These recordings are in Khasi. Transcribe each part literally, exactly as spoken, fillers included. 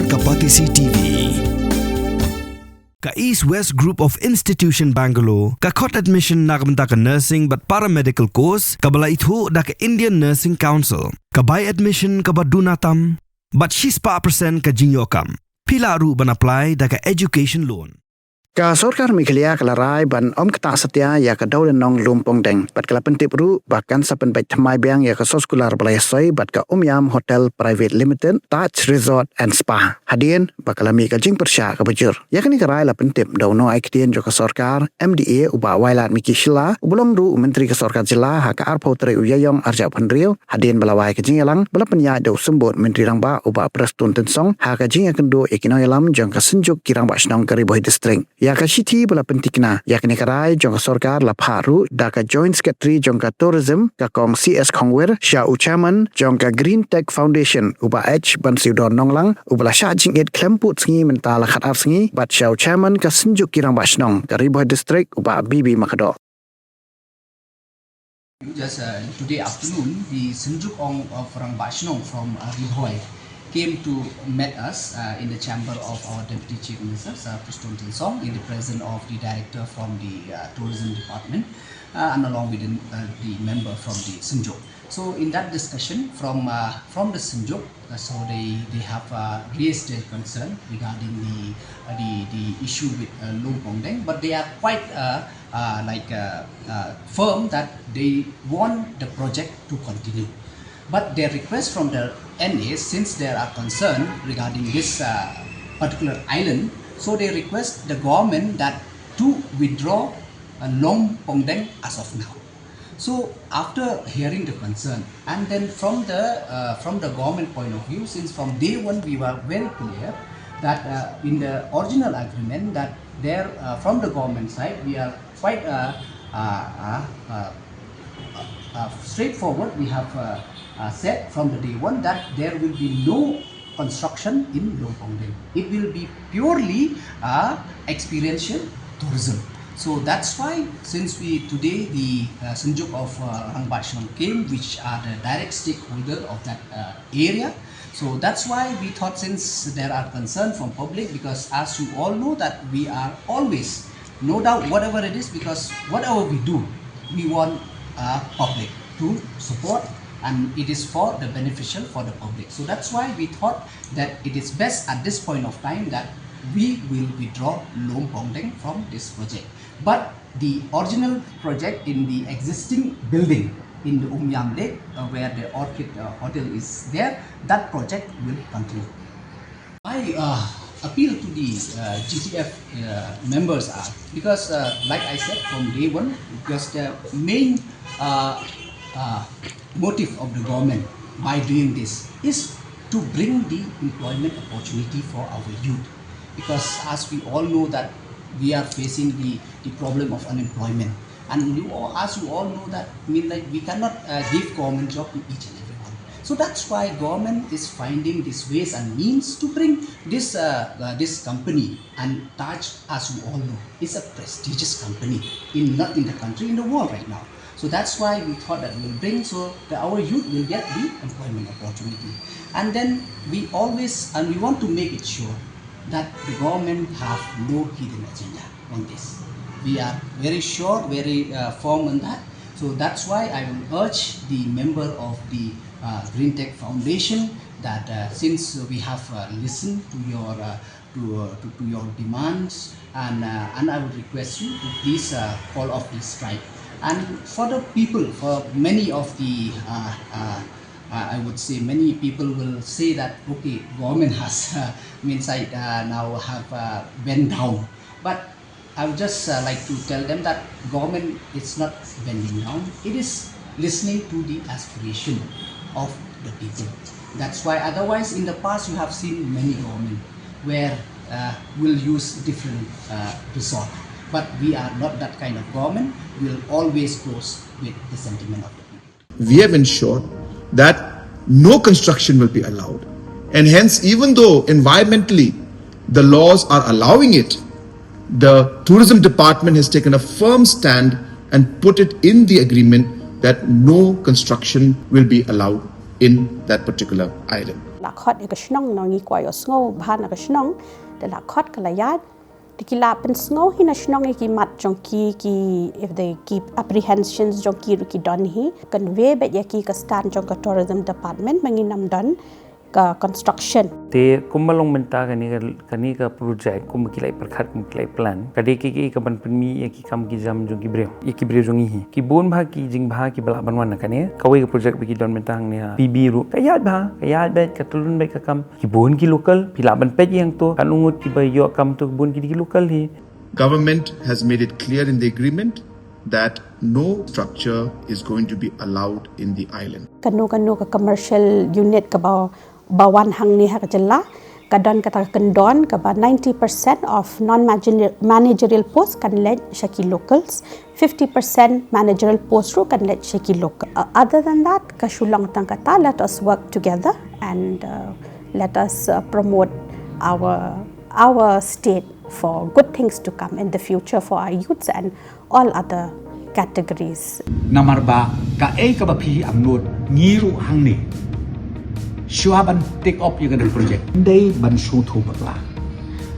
Ka Batesi T V. Ka East West Group of Institution Bangalore ka khot admission na ka bynta ka nursing bad paramedical course kaba la ithuh da ka Indian Nursing Council. Ka bai admission kaba duna tam bad shispah percent ka jingïoh kam. Phi lah ruh ban apply da ka education loan. Ka sorkar Meghalaya ka la rai ban ym ktah satia ïa ka dewlynnong Lum Pongdeng bad ka la pyntip ruh ba kan sa pynbeit thymmai biang ïa ka soskular ba la ïasoi bad ka Umiam Hotel Private Limited, Taj Resort and Spa, hadien ba ka la mih ka jingpyrshah kaba jur. Ïa kane ka rai la pyntip da u nongai ktien jong ka sorkar M D A u Bah Wailadmiki Shylla, uba long ruh u Myntri ka sorkar jylla ha ka arphew tarik u Ïaïong arhajar arphew hynriew, hadien ba la wai ka jingïalang ba la pynïaid da u Symbud Myntri Rangbah u Bah Prestone Tynsong ha ka jingïakynduh ïa ki nongïalam jong ka Synjuk ki Rangbah Shnong ka Ri Bhoi District. Ïa ka shithi ba la pyntikna ïa kane ka rai jong ka sorkar la phah ruh da ka Joint Secretary jong ka Tourism, ka Kong C S Khongwir, sha u Chairman jong ka Green Tech Foundation u Bah H Bansiewdor Nonglang, uba la shah jingit khlem pud sngi mynta la khatar sngi, bad sha u Chairman ka Synjuk ki Rangbah Shnong ka Ri Bhoi District u Bah B B Makdoh. Just uh, today afternoon, the Synjuk Ong of Rangbah Shnong from uh, Ri Bhoi came to meet us uh, in the chamber of our Deputy Chief Minister, Sir Prestone Tynsong, in the presence of the director from the uh, tourism department uh, and along with the, uh, the member from the Synjuk. So in that discussion from uh, from the Synjuk, uh, so they they have uh, raised their concern regarding the uh, the the issue with uh, Lum Pongdeng, but they are quite uh, uh, like uh, uh, firm that they want the project to continue. But their request from the N A, since there are concern regarding this uh, particular island, so they request the government that to withdraw uh, Lum Pongdeng as of now. So after hearing the concern, and then from the uh, from the government point of view, since from day one we were very clear that uh, in the original agreement that there uh, from the government side we are quite uh, uh, uh, uh, uh, straightforward. We have uh, uh, said from the day one that there will be no construction in Lum Pongdeng. It will be purely uh, experiential tourism. So that's why since we today the uh, Synjuk of uh, Rangbah Shnong came, which are the direct stakeholder of that uh, area. So that's why we thought, since there are concern from public, because as you all know that we are always, no doubt, whatever it is, because whatever we do, we want uh, public to support, and it is for the beneficial for the public. So that's why we thought that it is best at this point of time that we will withdraw Lum Pongdeng from this project. But the original project in the existing building in the Umiam Lake, uh, where the Orchid uh, Hotel is there, that project will continue. My uh, appeal to the uh, G T F uh, members are, because, uh, like I said from day one, because the main uh, uh, motive of the government by doing this is to bring the employment opportunity for our youth. Because as we all know that we are facing the, the problem of unemployment. And you all, as you all know that, I mean, like, we cannot uh, give government job to each and everyone. So that's why government is finding these ways and means to bring this uh, uh, this company. And Taj, as we all know, is a prestigious company in not in the country, in the world right now. So that's why we thought that we'll bring so that our youth will get the employment opportunity. And then we always and we want to make it sure that the government have no hidden agenda on this. We are very sure, very uh, firm on that. So that's why I will urge the member of the uh, Green Tech Foundation that uh, since we have uh, listened to your uh, to, uh, to, to your demands, and uh, and I would request you to please uh, call off this strike. And for the people, for many of the uh, uh, uh, I would say many people will say that okay, government has uh, means I uh, now have uh, bent down, but I would just uh, like to tell them that government is not bending down. It is listening to the aspiration of the people. That's why otherwise in the past you have seen many government where uh, will use different uh, resort. But we are not that kind of government. We'll always goes with the sentiment of the people. We have ensured that no construction will be allowed. And hence, even though environmentally the laws are allowing it, the tourism department has taken a firm stand and put it in the agreement that no construction will be allowed in that particular island. La khot ïa ka shnong, ngi kwah ïohsngew bha na ka shnong. Da la khot ka la ïaid. Te ki la pynsngew hi na shnong ïa ki mat jong ki, ki, if they keep apprehensions jong ki ruh ki don hi. Convey beit ïa ki ka stand jong ka tourism department ba ngin ym don ka construction. Te kumba long mynta kane ka, kane ka project, kumba ki la pyrkhat, kumba ki la plan, ka dei ka, ka, kaban pynmih ïa ki kam ki jam jong ki briew, ïa ki briew jong ngi hi. Ki bun bha ki jingbha kiba lah ban wan na kane. Kawei ka project ba ki don mynta hangne ha P B ruh, ka ïaid bha, ka ïaid beit, ka tyllun beit ka kam. Ki bun ki local, phi lah ban peit ïa to, katno ngut kiba ïoh kam to, ki bun ki dei ki local hi. Government has made it clear in the agreement that no structure is going to be allowed in the island. Kano kano ka commercial unit kaba, ba wan hangne ha ka jylla, ka don kata ka kyndon kaba ninety percent of non-managerial post kan leit sha ki locals, fifty percent managerial post ruh kan leit sha ki local. Uh, other than that, ka shu long tang kata, let us work together and, uh, let us, uh, promote our, our state for good things to come in the future for our youths and all other categories. Namar ba kaei kaba phi angnud, ngi ruh hangne, shuwa ban take up ïa kane ka project, dei ban sngewthuh bakla.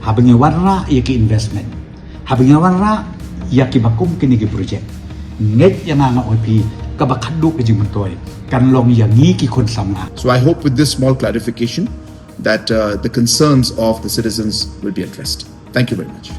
Haba ngi wanrah ïa ki investment, haba ngi wanrah ïa kiba kum kine ki project, ngeit ïa nga, nga ong ïa phi, kaba khadduh ka jingmyntoi kan long ïa ngi ki khun samla. So I hope with this small clarification that, uh, the concerns of the citizens will be addressed. Thank you very much.